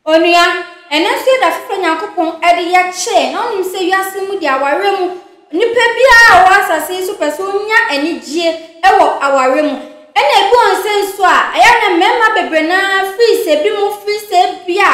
Onua, ɛno nso yɛ da foforɔ Nyankopɔn de yɛ kyɛɛ, na wonim sɛ wiase mu deɛ awareɛ mu, nipa biara a ɔwɔ asase yi so pɛ sɛ ɔnya anigyeɛ wɔ awareɛ mu. Ɛna ebi wɔ nsɛ nso a, ɛyɛ na mmarima bebree no ara firi sɛ ebi mo firi sɛ ebia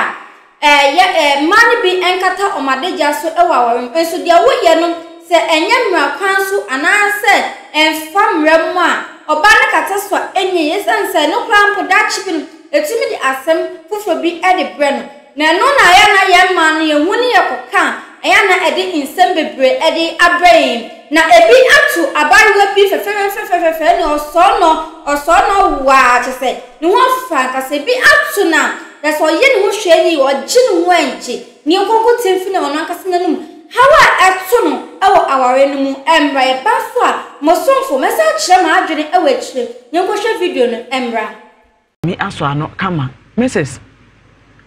ɛɛ yɛ ɛɛ mmaa no bi nkata wɔn adagya so wɔ awareɛ mu. Nso deɛ woyɛ no, sɛ ɛnyɛ mmara kwan so anaasɛ ɛmfa mmara mu a, ɔbaa no kata so a ɛnyɛ yie. Ɛsiane sɛ ɛno koraa mpo daakye bi no, Ɛtumi de asɛm foforɔ bi de brɛ no, na ɛno na ɛyɛ a na yɛn mmaa no yɛhu ne yɛkɔka a, ɛyɛ a na ɛde nsɛm bebree de abrɛ yɛn. Na ebi ato abaayewa bi fɛfɛfɛfɛfɛfɛ ne ɔsɔɔ nɔ, ɔsɔɔ nɔ waa, kyerɛ sɛ ne ho afa ankasa. Ebi ato no a, kyerɛ sɛ ɔyɛ ne ho hwɛ ni, ɔgye ne ho angye. Ne nkonko te mfi ne ɔno ankasa n'anom. Haw a ɛto no wɔ aware no mu mmra. Yɛba so a, mo somfo, mɛsan akyerɛ m'adwene wɔ akyire. Yɛnkɔhwɛ video no mmra. Me asɔ ano kama. Mrs.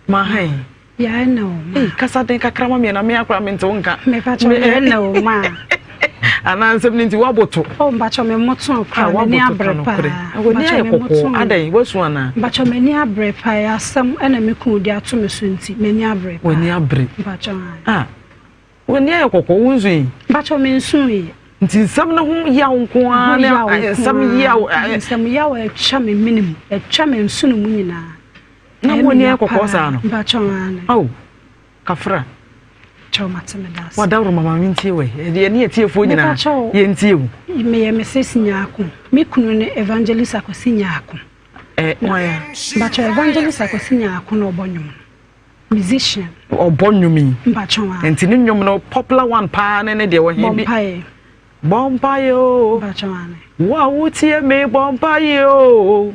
Mahan. Yae na o ma. Ei, kasa den kakra ma me na me akora me nte wo nka. Me pa cho yae na o ma. Ana nsɛm no nti woaboto. Oh, mpacho me moto kra me ni abre pa. Wo ni ayɛ kɔkɔɔ. Adɛn, wasu ana? Mpacho me ni abre pa ya asɛm ɛna me kun di ato me so nti me ni abre pa. W'ani abre. Mpacho. Ah. W'ani ayɛ kɔkɔɔ, wo nsu yi? Mpacho me nsu yi. Nti nsɛm no ho yaw nko ara ne nsɛm yaw. Nsɛm yaw atwa me mene mu, atwa me nsono mu nyinaa. Na mo ani ayɛ kɔkɔɔ saa no? Mpacho aane. Ao, kafra. Kyɛw mate me da ase. Wadaworo ma maame ntie wɛ. Yɛ ne atiefoɔ nyinaa yɛntie wo. Meyɛ Mrs. Nyarko. Me kunu ne Evangelist Akwasi Nyarko. Eh, wɔn ya. Mpacho Evangelist Akwasi Nyarko na ɔbɔ nnwom no. Musician. Ɔbɔ nnwom yi. Mpacho a. Nti ne nnwom no popular one paa ne ne deɛ wɔ he bi. Bɔ mpaeɛ. Bɔ mpaeɛ o. Mpacho ane. Wo a wotie me bɔ mpaeɛ o.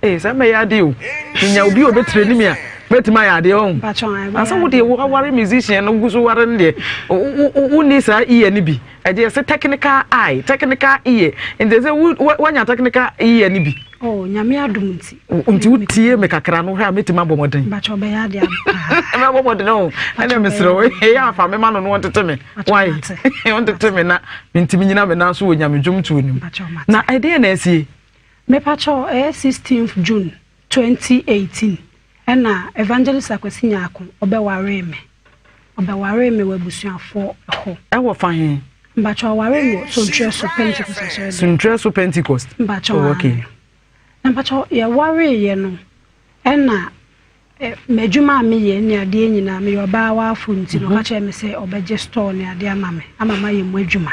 Ee sɛ mɛyɛ adeɛ o. Menya obi a ɔbɛtire ne mi a mɛtumi ayɛ adeɛ ɔho. Mpacho ane. Na sɛ wo deɛ waware musician no gu so ware no deɛ wonni saa ear no bi. Ɛdeɛ sɛ technical eye, technical ear. Nti sɛ woanya technical ear no bi. Oh, Nyame adom nti. Nti wotie me kakra no hwɛ a mɛtumi abɔ mmɔden. Mpakyɛ ɔbɛyɛ adeɛ paa. Mɛbɔ mmɔden o. Ɛnna mesrɛ wo, ɛyɛ afa me ma no no ɔntete me. Why? Ɔntete me na mentumi nyina me nan so wɔ Nyame dwom tuo no mu. Na ɛdeɛn na asie? Mepakyɛ ɛyɛ 16th June 2018 ɛna Evangelist Akwasi Nyarko ɔbɛwaree me. Ɔbɛwaree me wɔ abusuafoɔ hɔ. Ɛwɔ fa he? Mpakyɛ ɔwaree me wɔ Sontrɛso Pentecost asɔredan. Sontrɛso Pentecost? Mpakyɛ oh, okay. Na mpakyɛ yɛwareeɛ no ɛna m'adwuma a meyɛ ne adeɛ nyinaa meyɛ ɔbaa waafo nti no ɔka kyerɛɛ me sɛ ɔbɛgye store ne adeɛ ama me ama mayɛ mu adwuma.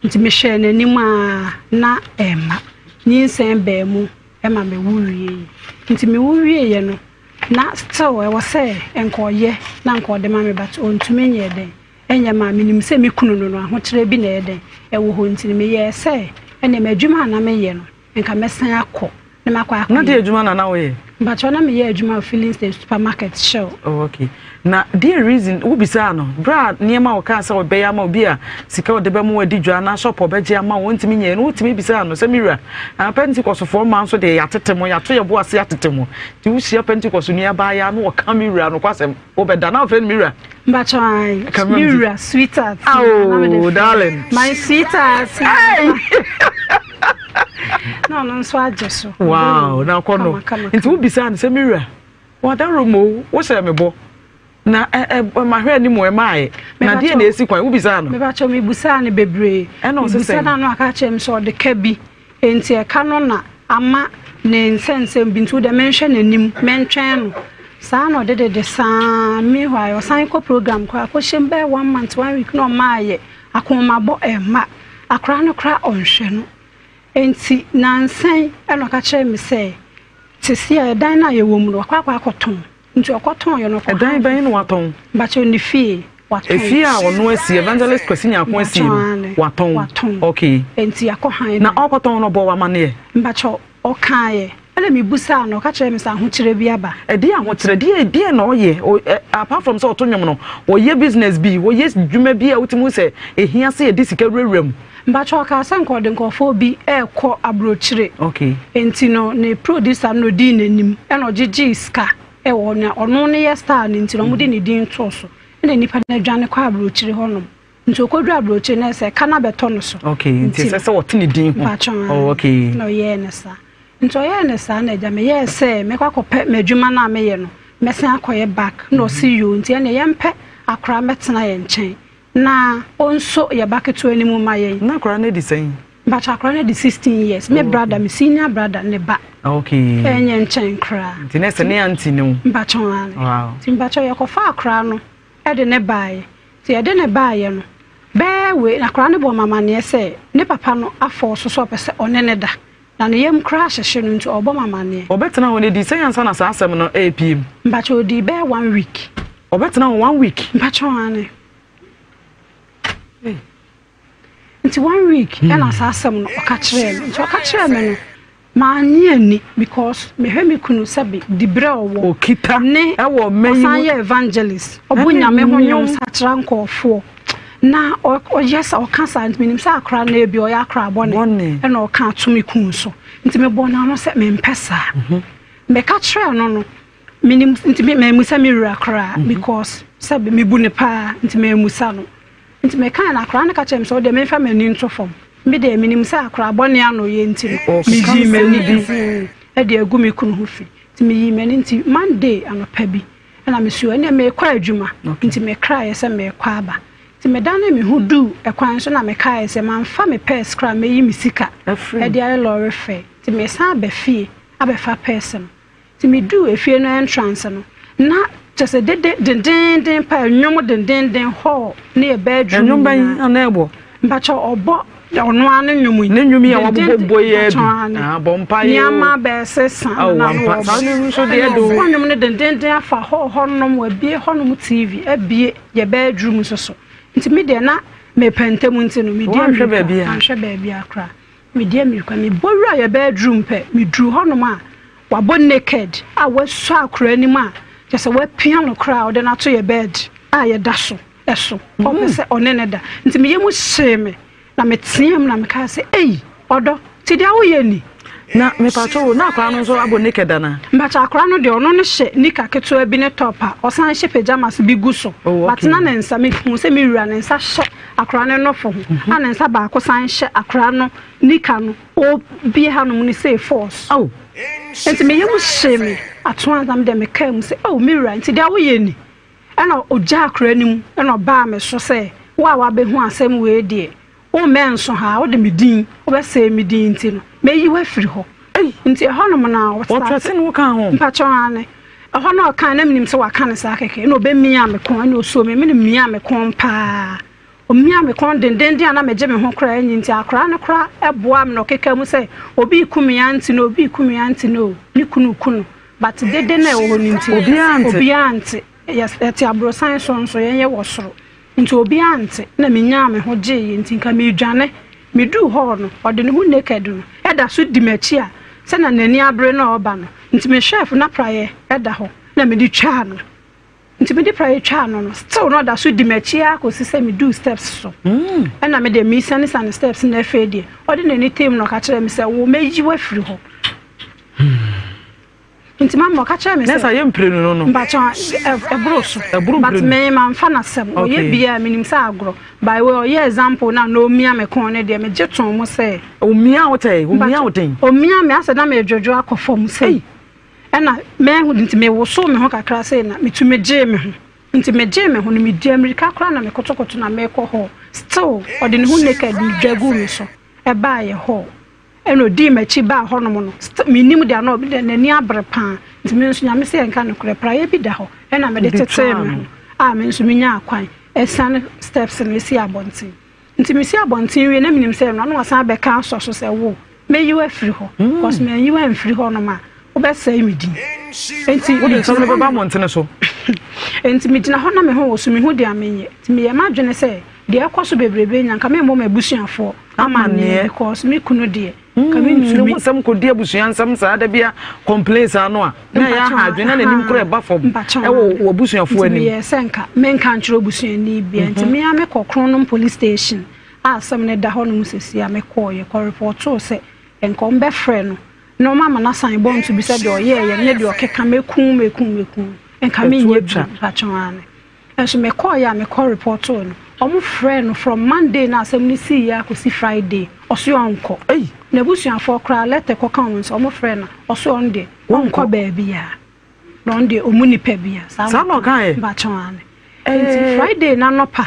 Nti mehwɛɛ n'anim a na ɛmma. Nyinsɛn baa mu ma mewo wieeɛ. Nti mewo wieeɛ no Na still ɛwɔ sɛ nka ɔyɛ na nka ɔde ma me but ɔntumi nyɛɛ dɛn ɛnyɛ maa me. Menim sɛ me kunu no no ahokyerɛ bi na ɛyɛ dɛn ɛwɔ hɔ nti no meyɛɛ sɛ ɛneɛ m'adwuma a na meyɛ no nka mɛsan akɔ na makɔ akɔyɛ. Na deɛ adwuma na na woyɛ? Mpakyɛw na meyɛ adwuma wɔ filling station supermarket Shell. Oh okay. Na deɛ reason wobisaa no berɛ a nneɛma a ɔkaa sɛ ɔbɛyɛ ama obi a sika ɔde bɛma wo adi dwa anaa shop ɔbɛgye ama wo ɔntumi nyɛɛ no wotumi bisaa no sɛ me wura ah Pentecostefoɔ mmaa nso deɛ yɛatete mo yɛato yɛ bo ase atete mo nti wohyia Pentecost nua baa yɛ a na ɔka me wura nokwasɛm wobɛda na wofrɛ no me wura Mpakyɛ ae me wura sweetheart oh darling my sweetheart na ɔno nso agye so wow na akɔ no nti wobisaa no sɛ me wura W'adaworo mu o, wohyɛɛ me bɔ, na ɛ ɛ mahwɛ anim o, ɛmaaɛ. Na deɛn na ɛsi kwan? Wobisaa no? Mepakyɛw, mebusaa no bebree. Ɛna ɔse sɛn? Mebusa no a na waka akyerɛ me sɛ ɔde ka bi, enti ɛka no na ama ne nsɛnsɛm bi, nti wo deɛ menhwɛ n'anim, mentwɛn no. Saa na ɔde dede saa, meanwhile ɔsan kɔ program koraa, kɔhyɛ mu bɛyɛ one month, one week na ɔmmaayɛ, akɔnmabɔ ɛmma, akwadaa no koraa ɔnhwɛ no. Enti nnansa yi na ɔka kyerɛɛ me sɛ, Seesei a ɛdan no a yɛwɔ mu no, wakɔ akɔ akɔtɔn. Nti ɔkɔtɔn yɛ no ɔkɔ. Ɛdan bɛn na watɔn? Mpakyɛw ne fie watɔn. Efie a ɔno asi, Evangelist Kwasi Nyarko asi no, watɔn. Watɔn. Okay. Nti akɔ han dan. Na ɔkɔtɔn no ɔbɔɔ wo amaneɛ? Mpakyɛw ɔkaeɛ. Ɛna mebusaa no, ɔka kyerɛɛ me sɛ ahokyerɛ bi aba. Ɛdeɛn ahokyerɛ? Deɛn deɛn na ɔyɛ? O ɛ apart from sɛ ɔto nnwom no, ɔyɛ business bi, ɔyɛ dwuma bi a wotumi hu sɛ ɛhia sɛ yɛde sika wurawura mu. Mpakyɛw ɔkaa sɛ nka ɔde nkurɔfoɔ bi rekɔ aburokyire. Okay. Nti no ne producer no na ɔdii n'anim ɛna ɔgyegyee sika ɛwɔ hɔ na ɔno no yɛ star no nti no wɔde ne din too so ɛna nnipa no adwane kɔ aburokyire hɔnom. Nti ɔkɔduru aburokyire no ɛsɛ ɛka no abɛtɔ no so. Okay, nti ɛsɛ sɛ ɔte ne din ho. Mpakyɛw Oh, okay. na ɔyɛɛ no saa. Nti ɔyɛɛ no saa na agya meyɛɛ sɛ mɛkɔ akɔpɛ m'adwuma no a meyɛ no. mɛsan akɔyɛ back na ɔse yoo nti ɛneɛ yɛmpɛ akora mmɛtena yɛn nkyɛn na ɔnso yɛ ba ketewa no mu ma yɛn. Na akora no adi sɛn? Mpakyɛ akora no adi 16 years. Me brother, me senior brother ne ba. Okay. Ɛnyɛ nkyɛn koraa. Nti na ɛsɛ ne auntie ne wo. Mpakyɛ ane. Wow. Nti mpakyɛ yɛkɔfa akora no ɛde ne baeɛ. Nti yɛde ne baeɛ no, bɛɛ wei akora no bɔɔ me amaneɛ sɛ ne papa no afɔɔso sɛ ɔpɛ sɛ ɔne ne da. Na ne yam koraa hyehye no nti ɔrebɔ me amaneɛ. Ɔbɛtena hɔ no ɛdii sɛn ansa na saa asɛm no ɛrepue mu? Mpakyɛ ɔdii bɛyɛ one week. Ɔbɛtena hɔ one week? Mpakyɛ aane. Hey. Nti one week ɛna saa asɛm no ɔka kyerɛɛ me. Nti ɔka kyerɛɛ me no, mannye anni because mehwɛ me kunu sɛbe diberɛ a ɔwɔ Okita ne ɛwɔ mma yi ɔsan mu. yɛ evangelist, ɔbɔ Ɛne Nyame ho nnwom nnwom. sakyera nkurɔfoɔ na ɔyɛ sa ɔka saa nti menim sɛ akora no ebi ɔyɛ akora bɔne Bɔne. ɛna ɔka ato me kunu so. Nti mebɔɔ n'ano sɛ mempɛ saa. Meka kyerɛɛ no no, menim nti me mammusa me wura koraa because sɛbe mebu no paa nti mammusa no. Nti mekae no, akwadaa no ka kyerɛɛ me sɛ, Wo deɛ memfa m'ani nto fam. Me deɛ menim sɛ akwadaa bɔne ano yɛ nti no, meyii m'ani de agu me kunu ho fi. Nti meyii m'ani nti Monday anɔpa bi ɛna mesoo ɛnneɛ merekɔ adwuma nti mekraeɛ sɛ merekɔ aba. Nti medanee me ho duu ɛkwan so na mekaeɛ sɛ mamfa me pɛɛs koraa mɛyi me sika de ayɛ lɔre fare. Nti meresan aba fie abɛfa pɛɛs no. Nti meduu efie no entrance no, na kyerɛ sɛ dede dendeenden paa, nnwom dendeenden hall ne yɛ bedroom Nnwom bɛn nyinaa. na ɛbɔ? Mpakyɛ ɔbɔ ɔno ara ne nnwom yi. Ne nnwom yi a wabobɔ Dendenden, bɔ yi ara bi. mpakyɛ aane. Ah, bɔ mpaeɛ o. Nneɛma bɛsesa Ao, na na ampa. ɔbɔ. Saa nnwom nso deɛ Ɛna de o. ɔbɔ nnwom no dendeenden afa hall hɔnom, wabue hɔnom TV, abue yɛ bedroom nso so. Nti me deɛ na mepɛ ntɛm nti no, medi Woanhwɛ amirika, baabiara? manhwɛ baabiara koraa. Medi amirika, mebɔ wura yɛ bedroom pɛ, meduru hɔnom a, Wabɔ naked a wasɔ akora anim a kyerɛ sɛ wapia no koraa a ɔde no ato yɛ bed a yɛda so so. Ɔpɛ sɛ ɔne no da. Nti me yam hyee me na meteaam na mekaa sɛ ei ɔdɔ nti deɛ woyɛ ni? Na mepakyɛ o na akora no nso abɔ naked anaa? Mpakyɛ akora no deɛ ɔno no hyɛ nika ketewa bi ne top a ɔsan hyɛ pajamas bi gu so. Oh, But okay. na ne nsa mehu sɛ me wura ne nsa hyɛ akora no nofo ho a ne nsa baako san hyɛ akora no nika no Obue hanom no sei force. Oh. Nti me yam hyee me ato ansa me deɛ me kaa mu sɛ oh me wura nti deɛ woyɛ ni ɛna ogyaa akora no mu ɛna ɔbaa me so sɛ wo a wabɛhu asɛm wei deɛ wo mmɛ nso ha wode me din wobɛsɛe me din nti no mɛyi wo afiri hɔ nti ɛhɔnom na ɔtwɛse no wo kaa ho mpakyɛw ane ɛhɔ na ɔkaa na menim sɛ waka no saa kɛkɛ ɛna ɔbɛmia me kɔn ɛna ɔsuo me mene mia me kɔn paa Omiaa me kɔn dendeenden a na megye me ho koraa nni nti akwadaa no koraa boaa me na ɔkekaa mu sɛ obi reku me aunty no obi reku me aunty no o, ne kunu reku no but dede no a ɛwɔ hɔ no nti Obiara nte. obiara nte. Yɛte aborosan so nso yɛn yɛwɔ soro nti obiara nte na menyaa me ho gyeeɛ nti nka meredwane. Meduu hɔ no ɔde ne ho naked no da so di m'akyi a sɛnea n'ani abere na ɔreba no nti mehwɛɛ na praeɛ da hɔ na mede twaa no. Nti mede praeɛ twaa no no, still na ɔda so di m'akyi ara kɔsi sɛ meduu steps so. Ɛna me deɛ mesianesane steps no afei deɛ, ɔde n'ani tee mu na ɔka kyerɛɛ me sɛ, wo mɛyi wo afiri hɔ. Nti mama ɔka kyerɛɛ me sɛ. Nɛsa yɛ mprenu no no. Mpakyɛ ɛboro so. Ɛboro mprenu. But me mamfa n'asɛm. Ɔyɛ biara menim sɛ agorɔ. By way ɔyɛ example na na ɔmia me kɔn no deɛ megye too mu sɛ. Ɔmia wo tɛɛ, ɔmia wo den. Ɔmia me asɛ na medwodwo akɔ fam sɛ. Ɛna manhu nti mewosow me ho kakra sei na metumi gyee me ho. Nti megyee me ho no medii amirika koraa na mekotokoto na mekɔ hall. Still ɔde ne ho naked no dwa guu me so ɛbaa yɛ hall. Ɛna odii m'akyi baa hɔnom no still mennim deɛ na ɔde n'ani abere paa. Nti me nso Nyame sɛ yɛnka nokorɛ praeɛ bi da hɔ ɛna mede tetee me ho a me nso menyaa kwan asiane steps no asi abɔnten. Nti mesi abɔnten wie na menim sɛ ɛno na wasan abɛka asɔ so sɛ wo mɛyi wo afiri hɔ mm. cause manyi wo amfiri hɔ nom a wobɛsɛe me din. Nti wode nsɛm no bɛba abɔntene so. Nti megyina hɔ na me ho wɔ so mehu deɛ menyɛ. Nti meyɛ m'adwene sɛ deɛ ɛkɔ so bebrebe nya nka memmɔ m'abusuafoɔ amanneɛ because me kunu deɛ Nka me ntumi. Ne ho nsɛm kɔdi abusua nsɛm saa da bia complain saa no a na ɛyɛ aha adwene na n'anim kora ɛba fam ɛwɔ w'abusuafoɔ anim. Nti meyɛɛ sɛ nka menka nkyerɛ obusuani bia nti me ara mekɔ Kronom police station a asɛm no da hɔ nom sɛsi a mekɔɔ yɛ kɔ reportoo sɛ nka wɔn bɛfrɛ no na wɔn ama no asan bɔ nto bi sɛ deɛ ɔyɛɛyɛ ne deɛ ɔkeka mɛku mɛku mɛku nka menyɛ bi mpakyɛw aane. Nso mekɔeɛ a mekɔ repɔtoo no, ɔmo frɛɛ no from Monday no a asɛm no siiɛ ara kɔsi Friday, ɔse ɔnkɔ. Ei! N'abusuafoɔ koraa letter kɔka wɔn nsa, ɔmo frɛɛ no a, ɔse ɔno deɛ ɔnkɔ baabiara. Na ɔno deɛ ɔmu nipa bia. Saa na ɔkaeɛ? Mpakyɛw aane. Nti Friday no anɔpa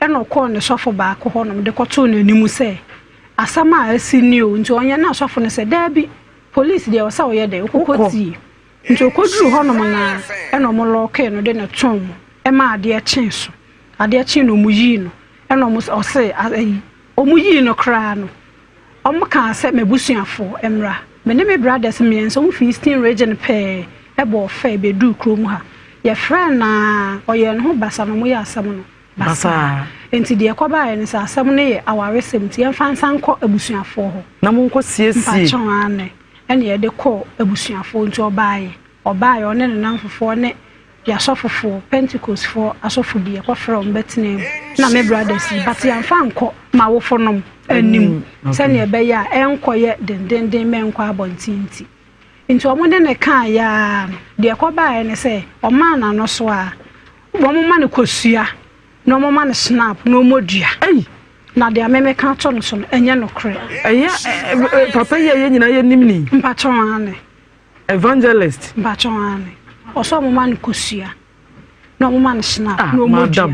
ɛna ɔkɔɔ ne sɔfo baako hɔnom de kɔtoo n'anim sɛ asɛm a asi ni o, nti ɔnyɛ na sɔfo no sɛ daabi, police deɛ ɔsɛ ɔyɛ dɛ wokɔkɔ tie. Nti ɔkɔduru hɔnom no ara ɛna ɔmo lɔɔkee no de no too mu ɛma adeɛ kyee so. Adeɛ kyee no ɔmo yii no ɛna ɔmo ɔse ayi ɔmo yii no koraa no ɔmo kaa sɛ m'abusuafoɔ mmra. Me ne me brothers mmiɛnsa ɔmo fi Eastern region pɛɛ ɛbɔɔ fɛ bɛduu kurom ha. Yɛfrɛɛ no ara ɔyɛɛ ne ho basa na ɔmo yɛɛ asɛm no basaa. Nti deɛ ɛkɔbaeɛ ne sɛ asɛm no yɛ awaresɛm nti yɛmfa nsan nkɔ abusuafoɔ hɔ. Na monkɔ siesie. Mpakyɛw aane. Ɛna yɛde kɔɔ abusuafoɔ nti ɔbaeɛ. Ɔbaeɛ ɔne ne namfofoɔ ne Yɛasɔfofoɔ, Pentecostefoɔ asɔfo bi, yɛkɔfrɛɛ wɔn bɛtenaa mu, na me brothers yi, but yɛamfa ankɔ m'awofonom anim sɛdeɛ ɛbɛyɛ a ɛnkɔyɛ dendenden ma ɛnkɔ abɔnten nti. Nti wɔn ne no kaeɛ ara no, deɛ ɛkɔbaeɛ ne sɛ, ɔmaa n'ano so a, wɔma no kosua, na wɔma no snap, na wɔmmɔ dua. Ei! Na deɛ me meka ato no so no, ɛnyɛ nokorɛ. Ɛyɛ papa yi a yɛn nyinaa yɛnim ni. Mpakyɛw aane. Evangelist. Mpakyɛw aane. Ɔsɛ ɔmo ma no kosua na ɔmo ma no snap ah, na ɔmo madam,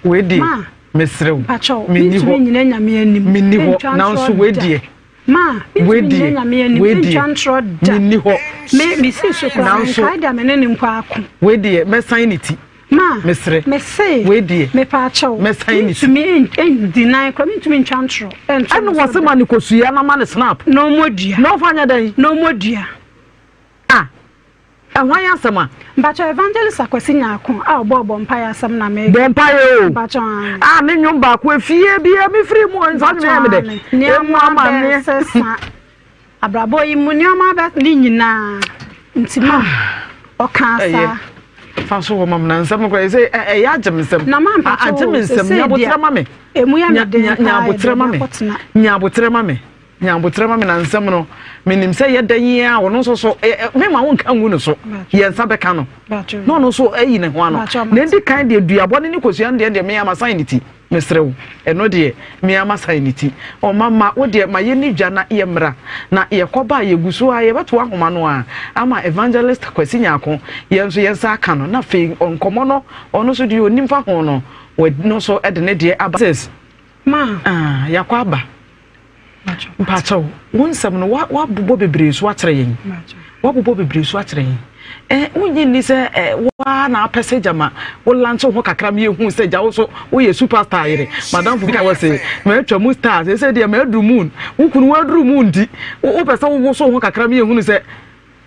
dua. Wei deɛ Ma. mesrɛ wo. Mpakyɛw Menni mentumi hɔ. nyina Nyame anim. Menni hɔ Mentwa nanso ntorɔ wei da. deɛ. Ma Wei mentumi deɛ nyina Nyame anim wei deɛ mentwa ntorɔ da. menni hɔ. Me mesi so koraa Nanso menkae da me ne ne mpo ako. wei deɛ mɛsan ne ti. Ma Mesrɛ. mese Wei deɛ mepaakyɛw mɛsan ne ti. mentumi ndi nan koraa mentumi ntwa ntorɔ ɛnto Ɛna no so wɔse da. ma no kosua na ma no snap. Na ɔmmɔ dua. Na ɔmfa nyɛ dɛn? Na ɔmmɔ dua. Ah! Ɛhwan asɛm a? Mpakyɛw Evangelist Akwasi Nyarko a ɔbɔɔ bɔ mpaeɛ asɛm na meka. Bɔ mpaeɛ o. Mpakyɛw aane. Ah ne nnwom baako efie bia me firi mu nsa nnwom yɛ me dɛ. Mpakyɛw aane. Nneɛma bɛsesa. Abrabɔ yi mu nneɛma bɛ ne nyinaa nti ma ɔkaa saa. Fa so hɔ ma me na nsɛm no koraa sɛ ɛyɛ agye me nsɛm. Na ma mpakyɛw agye me nsɛm sesei nya abotrɛ deɛ ma me. emu yɛ me den Nya paa yɛ abotrɛ ma baabi me. akɔtena. Nya abotrɛ ma me. Nya abotrɛ ma me na nsɛm no menim sɛ yɛ dɛn yi a ɔno nso so mema wo nka ngu no so. Yɛn nsa bɛka no. Na ɔno nso ayi ne ho ano. Na edi kan deɛ duabɔ ne ne kosua no deɛ deɛ me ama san ne ti. Mesrɛ wo, ɛno deɛ, me ara masan ne ti. Ɔma ma, wo deɛ, ma yɛnni dwa na yɛmmra. Na yɛkɔba a, yɛgu so ara, yɛbɛto ahoma no ara ama Evangelist Kwasi Nyarko, yɛn nso yɛn nsa aka no. Na afei nkɔmmɔ no, ɔno nso deɛ ɔnim fa ho no, ɔno nso de ne deɛ aba. Sis, Ma. Ah, yɛakɔ aba. Mpakyɛw, wo nsɛm no, woabobɔ bebree so akyerɛ yɛn. Woabobɔ bebree so akyerɛ yɛn. Eh, wonnye nni sɛ eh, wo ara na apɛ sɛ gyama wo lanche ho kakra ma yɛhu sɛ gya wo so woyɛ superstar yere. Madamfo bi ka wɔ se, matwa mu star, sɛ sɛ deɛ maduru moon. Wo kunu waduru moon nti, wopɛ sɛ wowoso ho kakra ma yɛhunu sɛ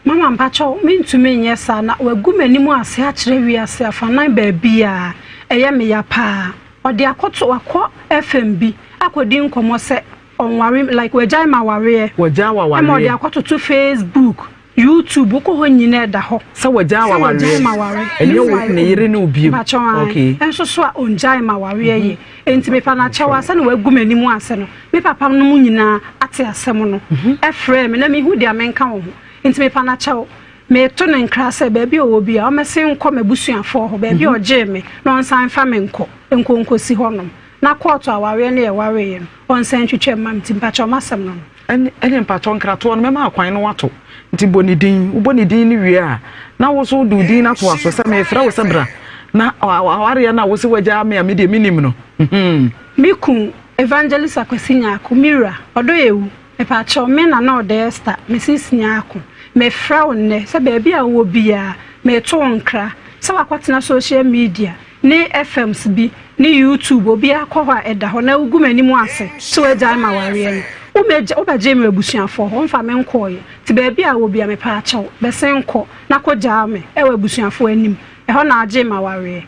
Mama mpakyɛw mentumi nyɛ saa na wagu m'anim ase akyerɛ wiase afanan baabiaa ɛyɛ me ya paa ɔde akɔto wakɔ FM bi akɔdi nkɔmmɔ sɛ ɔnware like wagyae m'awareɛ Wagyae w'awareɛ. ɛma ɔde akɔtoto Facebook YouTube wokɔ hɔ nyina ɛda hɔ Sɛ wagyae sɛ w'awareɛ wagyae m'aware ɛnyɛ wo meanwhile ne yere ne wo bio mpakyɛw ae okay. nso so a ɔngyae m'awareɛ yɛ Enti mepa no akyɛw a, sɛnea wagu m'anim ase no, me papa nom nyinaa ate asɛm no frɛɛ me na minhu deɛ menka wɔ ho. Enti mepa no akyɛw. Meto no nkra sɛ baabi a ɔwɔ biara, ɔmmɛsen nkɔ m'abusuafoɔ hɔ, baabi a ɔgyee me, na ɔnsan mfa me nkɔ, nkɔ nkɔsi hɔnom. Na kɔɔto awareɛ no yɛwareeɛ no, ɔnsan ntwitwa mma me. Nti mpakyɛw m'asɛm no no. Ɛne ɛne mpakyɛw nkratoɔ no mɛma akwan no wato nti bɔ ne din wobɔ ne din no wie a na wo nso wode wo din no atoa so sɛ mefrɛ wo sɛ bra na awareɛ no a wo se wagyaa me a me deɛ menim no hmm. Me kun Evangelist Akwasi Nyarko, me wura, ɔdɔ ewu, mepakyɛw me Nana Ɔdɛ Esther, Mrs Nyarko, mefrɛ wo nnɛ sɛ baabi a wowɔ biara mereto wo nkra sɛ woakɔtena social media ne FMs bi ne YouTube obiara kɔ hɔ a ɛda hɔ na wogu m'anim ase sɛ woagyae m'awareɛ no womɛgya wobɛgyee me wɔ abusuafoɔ hɔ womfa me nkɔɔeɛ nti baabi a wɔ bia mepaakyɛw bɛsen kɔ na kɔgyaa me ɛwɔ abusuafoɔ anim ɛhɔ na agyee m'awareɛ.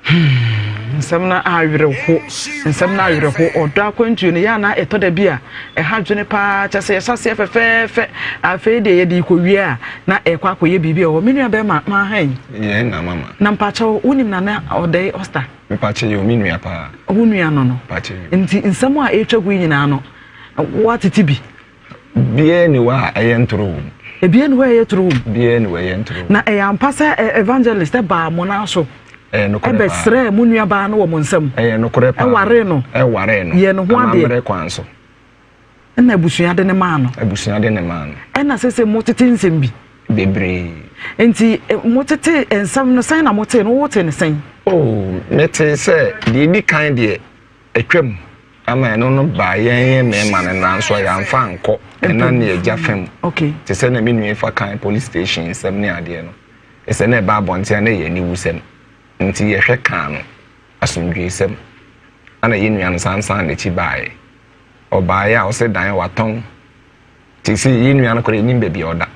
Hmm, nsɛm no awerɛho, nsɛm no awerɛho. Ɔdɔ akwantuo no yɛ ana ɛtɔ da bi a ɛha dwene paa kyɛ sɛ yɛhyɛ aseɛ fɛfɛɛfɛ afei deɛ yɛde kɔwie a na ɛkɔ akɔyɛ biribi ɛwɔ me nua bɛrima maaha yi. Yɛn na mama. Na mpakyɛw wonim nana ɔdɛe ɔsta? Mepakyɛ yɛ me nua paa. Wo nua no no. Pakyɛ yɛ. Nti nsɛm a ɛretwa gu yi nyinaa no woatete bi? Biara ni hɔ a ɛyɛ ntoro wɔ mu. Ebiara ni hɔ a ɛyɛ toro wɔ mu. Biara ni hɔ a ɛyɛ ntoro wɔ mu. Na ɛyɛ ampa sɛ evangelist baa mo nan so. Ɛyɛ nokorɛ paa. Ɛbɛsrɛɛ mo nua baa no wɔ mo nsam. Ɛyɛ nokorɛ paa. Ɛwaree no. Ɛwaree no. Yɛɛ ne ho adeɛ. Amammerɛ kwan so. Ɛna abusua de ne maa no. Abusua de ne maa no. Ɛna sese mo tete nsɛm bi. Bebree. Nti motete nsɛm no sɛn na motee no? Wotee no sɛn? Oh, metee sɛ deɛ ɛdi kan deɛ atwam ama ɛno no baa yɛn yɛn mmarima no nanso a yɛamfa ankɔ ɛna ne agya fam. Okay. Te sɛ na me nua fa kan police station nsɛm ne adeɛ no. Ɛsɛ na ɛba abɔnten a na ɛyɛ aniwusɛm. Nti yɛhwɛ kaa no asomdwoesɛm. Ana yɛn nua no san san n'akyi baeɛ. Ɔbaeɛ a ɔsɛ dan watɔn. Seesei yɛn nua no koraa yɛnnim baabi a ɔda.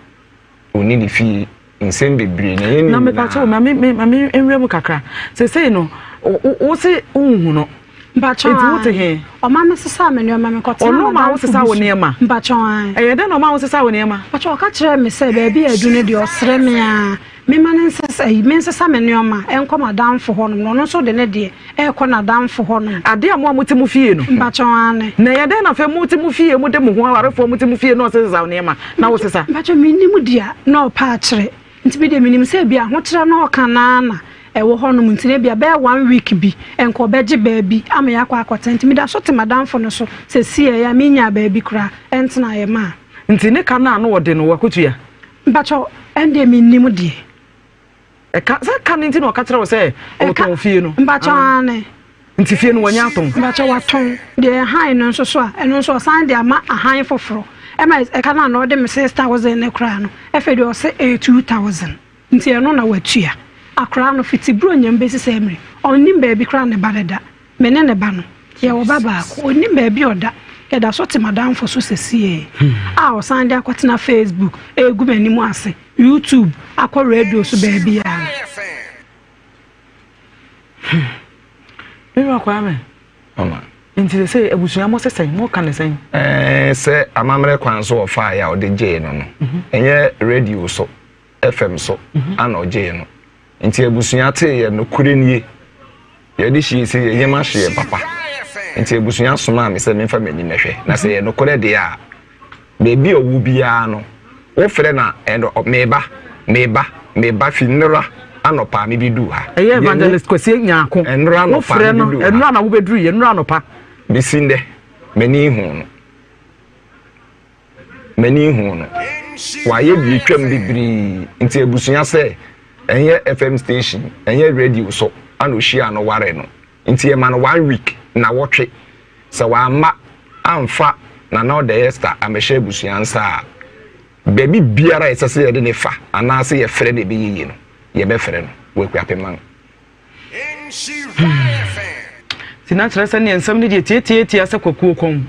Ɔnni ne fie. Nsɛm bebree na yɛn Na mepakyɛw ma me me ma me nwura mu kakra. Seesei no wo se wonhu no. Mpakyɛw Enti wote he? Ɔma me sesaa me nneɛma me kɔtena Ɔno ma wo m'adamfo sesa bi wo so. nneɛma? Mpakyɛw ae. Ɛyɛ dɛn na ɔma wo sesa wo nneɛma? Mpakyɛw ɔka kyerɛɛ me sɛ baabi a adu no deɛ ɔsrɛ me ara mema no nsesa ayi mensesa me nneɛma nkɔ m'adamfo hɔnom na ɔno nso de ne deɛ ɛrekɔ n'adamfo hɔnom. Adeɛ a mo a mote mo fie no. Mpakyɛw aane. Na ɛyɛ dɛn na afei mote mo fie mode mo ho awarefoɔ mote mo fie na ɔsesesa wo nneɛma na wosesa? Mpakyɛw mennim deɛ na ɔpɛ akyerɛ nti me deɛ menim sɛ ebia ahokyerɛ na ɔka no ara na ɛwɔ hɔnom nti na ebia bɛyɛ one week bi nka ɔbɛgye baabi ama yɛakɔ akɔtena nti meda so te m'adamfo no so sɛsiɛ a mennyaa baabi koraa ntenaeɛ maa. Nti ne ka no a na ɔde no wakotua? Mpakyɛw ɛndeɛ mennim deɛ. Ɛka sɛ ka no nti na ɔka kyerɛ wo sɛ ɔtɔn fie no? Mpakyɛw aane. Nti fie no wanya atɔn? Mpakyɛw watɔn. Deɛ ɛhan no nso so a ɛno nso ɔsan de ama ahan foforɔ ɛma ɛka no a na ɔde me 6000 no koraa no afei deɛ ɔse ɛyɛ 2000 nti ɛno na watua. Akoraa no fiti Buronya mu bɛsi saa mmerɛ yi ɔnnim baabi koraa ne ba no da. Me ne ne ba no, yɛwɔ ba baako. Ɔnnim baabi a ɔda. Yɛda so te m'adamfo so seesei a ɔsan de akɔtena Facebook regu m'anim ase, YouTube, akɔ radio so baabiara no. Hmm. Me wura Kwame. Mama. Nti sɛ sɛ abusua mo sesɛn, mo ka ne sɛn? Ɛɛ sɛ amammerɛ kwan so ɔfaeɛ a ɔde gyee no no, mhm. ɛnyɛ radio so. FM so ana ɔgyee no. Nti abusua tee yɛ nokorɛ nie. Yɛde hyie sɛ yɛn yam ahye yɛn papa. Nti abusua somaa me sɛ memfa m'ani mɛhwɛ. Na sɛ ɛyɛ nokorɛ deɛ a, baabi a ɔwɔ biara no, wofrɛ no a, ɛno, meba, meba, meba fi nnora anɔpa a mebɛduu ha. Ɛyɛ Evangelist Kwasi Nyarko. Nnora anɔpa Wofrɛ no, mebɛduu ha. nnora na wobɛduruiɛ, nnora anɔpa. Bɛsi nnɛ, m'ani nhuu no. M'ani nhuu no. Wayɛ deɛ atwam bebree nti abusua sɛ ɛnyɛ FM station, ɛnyɛ radio so ana ɔhyiaa no waree no. Nti yɛma no one week, nnawɔtwe. Sɛ wamma amfa Nana Ɔdɛɛ Esther ammɛhyɛ abusua nsa a, baabi biara a ɛsɛ sɛ yɛde no fa anaasɛ yɛfrɛ no ɛbɛyɛ yie no, yɛbɛfrɛ no wɔ Akuapemman. Nti na kyerɛ sɛ neɛ nsɛm no deɛ tiatiatia sɛ kwakuo kɔn.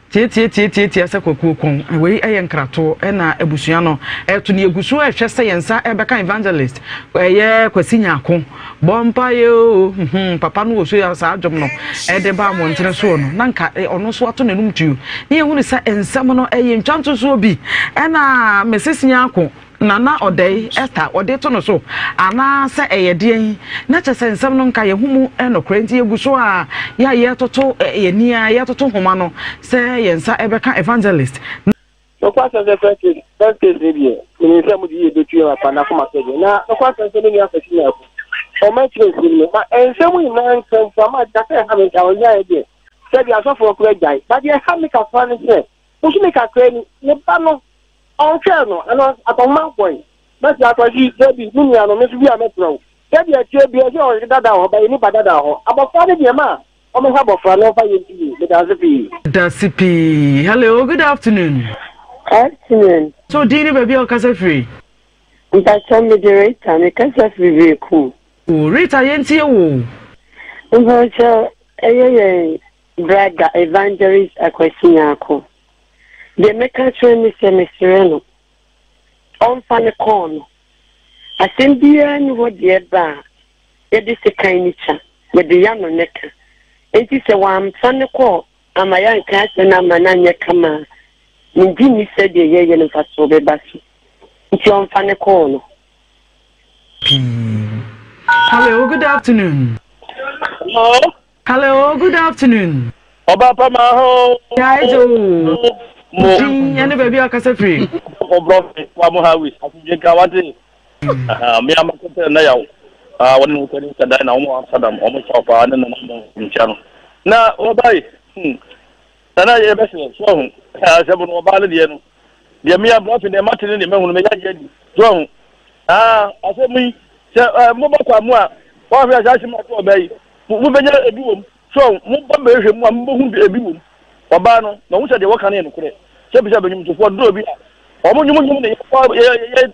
Tiatiatiatiatia sɛ kwakuo kɔn. Wei yɛ nkratoɔ na abusua no ɛto no. Yɛgu so ɛhwɛ sɛ yɛn nsa ɛbɛka evangelist ɛyɛ Kwasi Nyarko. Bɔ mpaeɛ oo hmm, papa no wɔ so yɛ saa dwom no ɛde ba mmɔntene soɔ no na nka ɔno nso ato n'anum tuo. Ne yɛhunu sɛ nsɛm no ɛyɛ ntwa ntosoɔ bi ɛna Mrs Nyarko Nana ɔdɛe Esther ɔde to no so anaa sɛ ɛyɛ deɛn na kyerɛ sɛ nsɛm no nka yɛho mu nokorɛ nti yɛgu so a yɛ a yɛtoto yɛn ani a yɛtoto nhoma no sɛ yɛn nsa ɛbɛka evangelist na. Nokwasɛm sɛ first case first case ni deɛ menim sɛ mode yie bɛtu yɛn papa n'akoma so deɛ na nokwasɛm sɛ me nua Kwasi Nyarko ɔma akyire nsɛm no ma nsɛm nyinaa nka mframa a kakra ɛha me nka ɔnyaeɛ deɛ sɛdeɛ asɔfoɔ koraa gyae ba deɛ ɛha me kakra ne sɛ bosome kakra ni ne ba no Ɔnhwɛɛ no, ana akɔnhoma nkɔe. Mɛsi akɔsi, dabi, me nua no, me nso bi a mɛfrɛ wo. Sɛdeɛ ɛteɛ biara, ɛsɛ ɔyere dada wɔ hɔ, bɛyɛ nipa dada wɔ hɔ. Abɔfra no deɛ, ma ɔmmɛhwɛ abɔfra na ɔmfa yɛ nti yie. Meda ase pii. Dase pii. Hello, good afternoon. Afternoon. So din ne baabi a wokasa firi? Mpakyɛw mede Rita, mekasa firi Berekum. Oh, Rita yɛntie wo o. Mpakyɛw ɛyɛ yɛn brada Evangelist Akwasi Nyarko. Deɛ mɛka akyerɛ ne sɛ mesrɛ no ɔmfa ne kɔɔ no. Asɛm biara nni hɔ deɛ ɛba a yɛde sekan ne twa, yɛde y'ano ne ka. Enti sɛ wamfa ne kɔɔ amma yɛanka asɛm no amma no anyɛ kama a, mengye nni sɛ deɛ yɛyɛ no mfasoɔ bɛba so. Nti ɔmfa ne kɔɔ no. Pii. Hello, good afternoon. Hello. Hello, good afternoon. Ọba pa ma ho. Ya eje o. Mo. Din ɛne baabi a ɔkasa firi. Ɔbrɔ fi wa mo ha wi. Asomdwe nka wate. Me ama kɔtɛ na yaw. Ah, wɔne no kɔni sadan na wɔn Amsterdam wɔn kyɛw paa ne nana mo nkyia no. Na ɔba yi, hmm. Nana yɛ bɛsɛ so ho. Asɛm no ɔbaa no deɛ no. Deɛ me abrɛ deɛ mate ne deɛ mahunu mɛyɛ agye adi. So ahu? Ah, asɛm yi, sɛ eh, moba kwa mu a, wɔahwɛ a saa asɛm ato ɔbaa yi, mobɛnya ebi wom. So ahu? Moba bɛhwɛ mu a, mobɛhu ebi wom. Ɔbaa no, mahu sɛ deɛ wɔka no yɛ nokorɛ. Sɛ bisa bɛnwomtofoɔ dodoɔ bi a, wɔn nnwom nnwom ne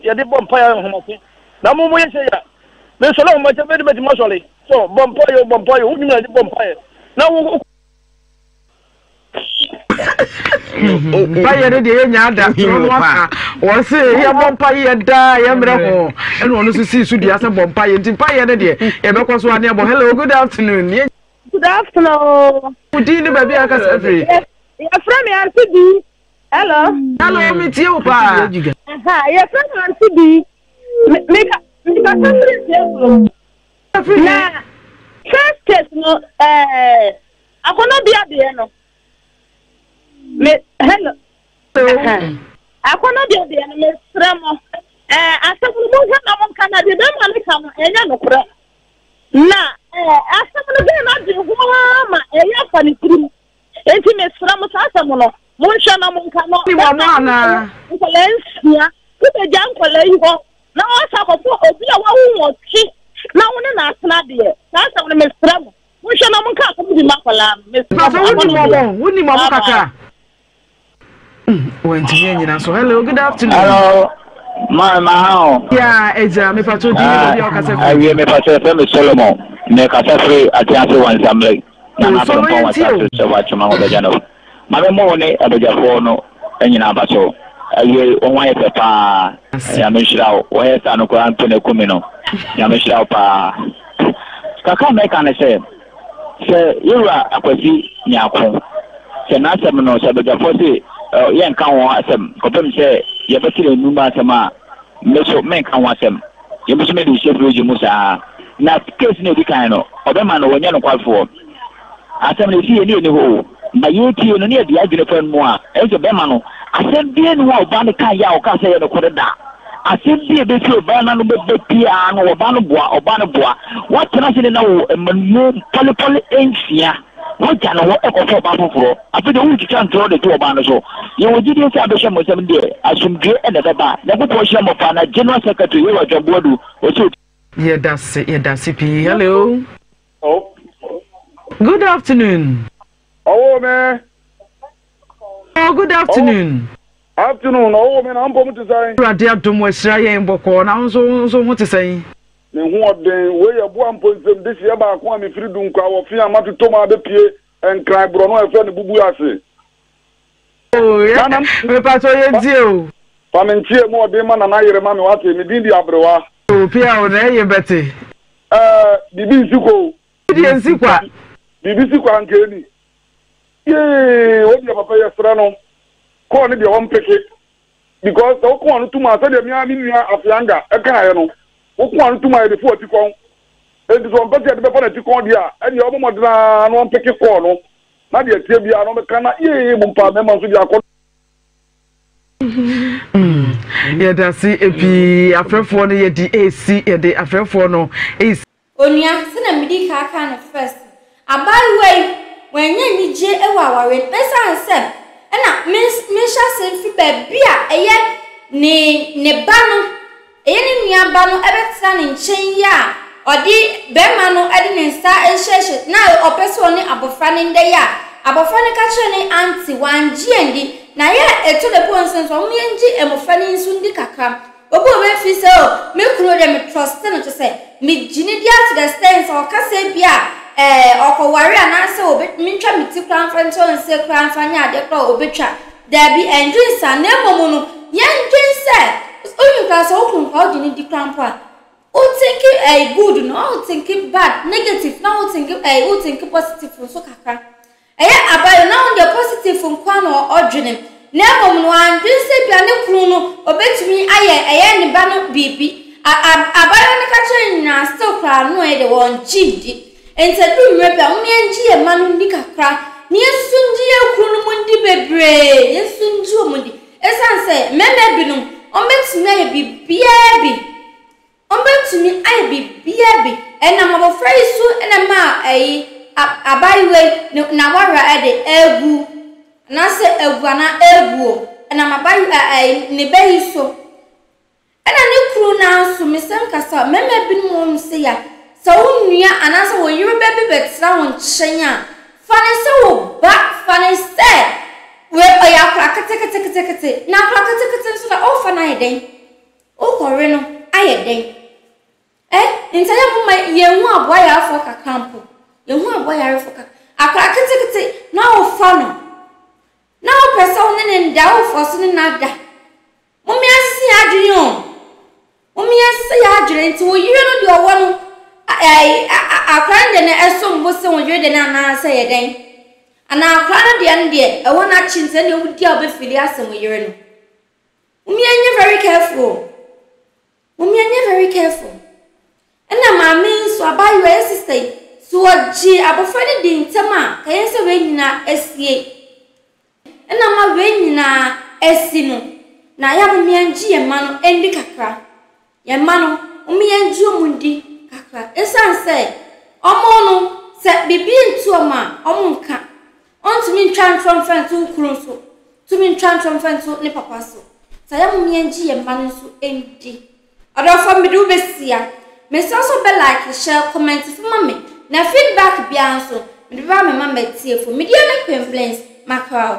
yɛde bɔ mpaeɛ ahomakye. Na mo moyɛ sɛ yɛ a, mesɔre ahomakye bɛde bɛtumi asɔre. So bɔ mpaeɛ bɔ mpaeɛ, wo nnwom na yɛde bɔ mpaeɛ. Na wo mpayɛ no deɛ yɛnya ada twerɛ no aka wɔ se yɛbɔ mpayɛ daa yɛmmerɛ ho ɛna ɔno nso sii so dua sɛ bɔ mpayɛ nti mpayɛ no deɛ yɛbɛkɔ so ane abɔ. Hello, good afternoon. Good afternoon. Wo din ne baabi a akasa firi? Yɛfrɛ me Auntie B. Hello. Hello, metie wo paa. Yɛfrɛ me Auntie B. Meka mekasa firi Tiakurom. Na first case no ɛɛ akɔnɔbea deɛ no me hello. Akɔnɔbea deɛ no mesrɛ mo ɛɛ asɛm no monhwɛ na monka na deɛ bɛrima no ka no ɛnyɛ nokorɛ. Na ɛɛ asɛm no bɛn n'adwene ho ara ma ɛyɛ afa ne tirim. Enti mesrɛ mo saa asɛm no monhwɛ na monka no. Bɛrima no nkwadaa nsia wobɛgya nkwadaa yi hɔ na wɔasa akɔfo obi a wawo nwɔtwe na wo ne no atena deɛ, saa asɛm no mesrɛ mo monhwɛ na monka asɛm bi ma akwadaa no, mesrɛ mo. Pastor, wonim ɔmo? Wonim ɔmo kakra? Wantumi anyina so. Hello, good afternoon. Hello. Ma ma ha o. Ya eja me pato di ne bi okasa firi. Awie me pato efe me Solomon. Me kasa firi ate ase wansamle. Na na frempɔn wasase sɛ watwema ho bɛgya no. Ma me mo ne abadwafoɔ no nyinaa aba so. Awiei wo ho ayɛ fɛ paa. Nyame nhyira wo. Wo hair style no koraa mpo na ɛku me no. Nyame nhyira wo paa. Kakra a mɛka ne sɛ, sɛ yɛwura Akwasi Nyarko, sɛ n'asɛm no, sɛ abadwafoɔ se yɛnka ho asɛm kɔpem sɛ yɛbɛte n'anum asɛm a, me so menka ho asɛm. Yɛn nso mede hyɛ fridge mu saa. Na case no a ɛdi kan no, ɔbɛma no wɔnyɛ nokwafoɔ. Asɛm no ɛsi yɛn ne yɛnni hɔ o. Ma yɛtie no na yɛde yɛn adwene fa no mu a, ɛyɛ sɛ bɛrima no, asɛm biara nni hɔ a ɔbaa no kaeɛ a ɔkaa sɛ ɛyɛ nokorɛ da. Asɛm bi a ɛbɛfiri ɔbaa no ano bɛba biara no, ɔbaa no boa, ɔbaa no boa. Woatena ase ne no awo mma no mu pɔlepɔle nsia. Woagya ne hɔ kɔfa ɔbaa foforɔ. Afei deɛ woretwitwa ntorɔ de to ɔbaa no so. Yɛwɔ gyidie sɛ abɛhyɛ mo nsam deɛ, asomdwoeɛ na ɛbɛba. Nyankopɔn nhyira mo paa. Na General Secretary Yewa John Boadu, ɔsɛ ɔti. Yɛdase yɛdase pii hello. Good afternoon. Ɔwɔ me. Oh, good afternoon. Oh, afternoon, ɔwɔ me na mpom te sɛn? Awurade adom ahyira yɛn bɔkɔɔ na wo nso nso ho te sɛn? Me ho ɔden, wei yɛ boa mpo nsɛm dehyeɛ baako a mefiri Dunkwa wɔ fe a matotɔ mu abɛpue Nkran borɔno a yɛfrɛ no Bubu ase. Oh, yeah. Mepatɔ yɛ tie o. Fa me nkyea mu ɔden ma Nana yere ma me wate, me din de Aberewa. Oh, pia o, na ɛyɛ bɛte. Ɛɛ, biribi nsi kwa o. Deɛ nsi kwa. Biribi si kwa anka ɛni. Yee, wo deɛ papa yɛsrɛ no, kɔɔ ne deɛ ɔmpeke. Because sɛ woko ano tum a, sɛdeɛ me ara me nua Afeanga ɛkaeɛ no, woko ano tum a yɛde fo atikɔn. Enti sɛ ɔmpɛ sɛ yɛde bɛfa n'atikɔn deɛ a, ɛdeɛ ɔbɔ mmɔden ara na ɔmpeke kɔɔ no, na deɛ ɛteɛ biara no ɔbɛka na yee mo mpa mmarima nso deɛ akɔ. Yɛda se pii afrɛfoɔ no yɛde esi yɛde afrɛfoɔ no esi. Onua, sɛnea midii kan kaa no first no, abaayewa yi, wannya anigye wɔ aware no mu esiane sɛ ɛna me menhyɛ ase mfi baabi a ɛyɛ ne ne ba no, ɛyɛ ne nua ba no bɛtena ne nkyɛn yi a ɔde barima no de ne nsa rehyɛhyɛ na ɔpɛ sɛ ɔne abɔfra no nda yi a, abɔfra no ka kyerɛ ne aunty, wangye andi. Na yɛ a ɛtɔ da bi wɔ nso nso, wɔn yɛngye mmɔfra no nso ndi kakra. Obi wɔ hɔ efi sɛ oh me kunu deɛ me trust no kyesɛ me gye ne di to the extent sɛ ɔka sɛ ebi a ɛɛ ɔkɔware anaasɛ obe mentwa me ti koraa mfa nkyerɛ no sɛ koraa mfa nyɛ adeɛ koraa obetwa. Daabi ɛndwen saa na mmom no yɛndwen sɛ wonim koraa sɛ wo kunu koraa wogye ne di koraa mpo a wo think ɛɛ good no wo think bad negative na wo think ɛɛ wo think positive nso kakra. Ɛyɛ abayewa na ɔno deɛ positive nko ara na ɔdwene na mmom no wandwene sɛ ebia ne kunu no ɔbɛtumi ayɛ ɛyɛ ne ba no biribi. A a abayewa no ka kyerɛ no nyinaa still koraa no ɛyɛ deɛ wɔngye ndi. Nti ɛduru mmerɛ bi a mom yɛngye yɛn mma no ndi kakra na yɛn nso ngye yɛn kunu no mu ndi bebree, yɛn nso ngye wɔn ndi. Ɛsiane sɛ mmarima binom wɔbɛtumi ayɛ biribiara bi. Wɔbɛtumi ayɛ biribiara bi. Ɛnam abɔfra yi so na ɛmaa ɛyi, abaayewa yi ne n'awareɛ de agu, anaasɛ agu anaa ɛreguo. Ɛnam abayewa ɛɛ ne ba yi so. Ɛna ne kunu no ara nso, mesɛm kasa, mmarima binom wɔ hɔ sɛ ya, sɛ wo nua anaasɛ wo yere ba bi bɛtena wo nkyɛn a, fa no sɛ wo ba, fa no sɛ wei ɔyɛ akora keteketekete, na akora ketekete nso na wofa no ayɛ dɛn? Wokɔwe no ayɛ dɛn? Ɛ, nti ɛyɛ moma yɛnhu aboa yarefoɔ kakra mpo, yɛnhu aboa yarefoɔ kakra, akora ketekete na wofa no, na wopɛ sɛ wo ne ne nda, wofa so ne no ada. Mom yɛnsesa yɛn adwene o. Mom yɛnsesa yɛn adwene nti wo yere no deɛ ɔwɔ no ɛɛ akora no deɛ no ɛsom bo sen wo yere deɛ no anaasɛ yɛ dɛn? Anaa akora no deɛ no deɛ ɛwɔ n'akyi nti ɛnna wodi a wobɛfili asɛm wo yere no. Mom yɛnyɛ very careful o. Mom yɛnyɛ very careful. Ɛna maame yi nso abaayewa yɛ sister yi so ɔgye abɔfra no di ntɛm a ka yɛn sɛ wei nyinaa asie. Nna ama wei nyinaa asi no, na yɛ a mom yɛngye yɛn mma no ndi kakra. Yɛn mma no, mom yɛngye wɔn ndi kakra. Esiane sɛ wɔn no, sɛ biribi nto wɔn a, wɔnka. Wɔntumi ntwa ntorɔ mfa nto wo kunu so, tumi ntwa ntorɔ mfa nto ne papa so. Sɛ yɛ mom yɛngye yɛn mma no nso ndi. Ɔdɔfoɔ mede wo bɛsia. Mesrɛ sɛ wobɛ like, share, comment fo ma me na feedback biara nso mede bɛba me ma matiefo. Me deɛ ne Queen Blings, makra wo.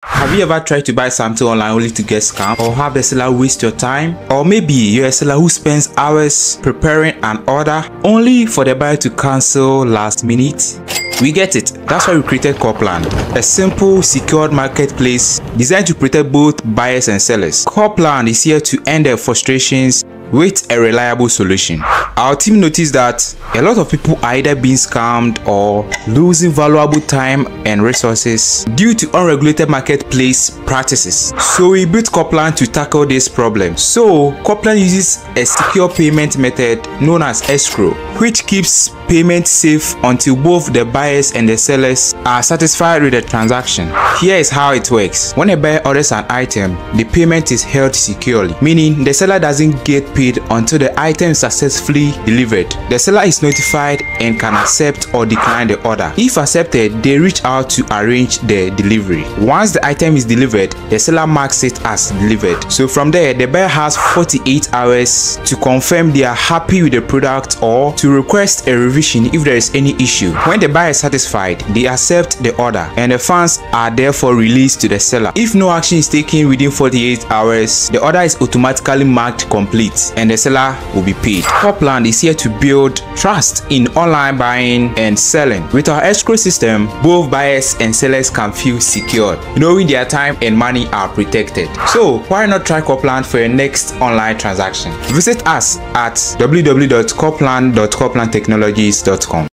Have you ever tried to buy something online only to get scammed or have the seller waste your time? Or maybe you're a seller who spends hours preparing an order only for the buyer to cancel last minute? We get it. That's why we created Corplan, a simple, secured marketplace designed to protect both buyers and sellers. Corplan is here to end their frustrations with a reliable solution. Our team noticed that a lot of people are either being scammed or losing valuable time and resources due to unregulated marketplace practices. So we built Coplan to tackle this problem. So Coplan uses a secure payment method known as escrow, which keeps payment safe until both the buyers and the sellers are satisfied with the transaction. Here is how it works. When a buyer orders an item, the payment is held securely, meaning the seller doesn't get paid until the item is successfully delivered. The seller is notified and can accept or decline the order. If accepted, they reach out to arrange the delivery. Once the item is delivered, the seller marks it as delivered. So from there, the buyer has 48 hours to confirm they are happy with the product or to request a revision if there is any issue. When the buyer is satisfied, they accept the order and the funds are therefore released to the seller. If no action is taken within 48 hours, the order is automatically marked complete and the seller will be paid. Copland is here to build trust in online buying and selling. With our escrow system, both buyers and sellers can feel secured, knowing their time and money are protected. So why not try Copland for your next online transaction? Visit us at www.copland.coplandtechnologies.com.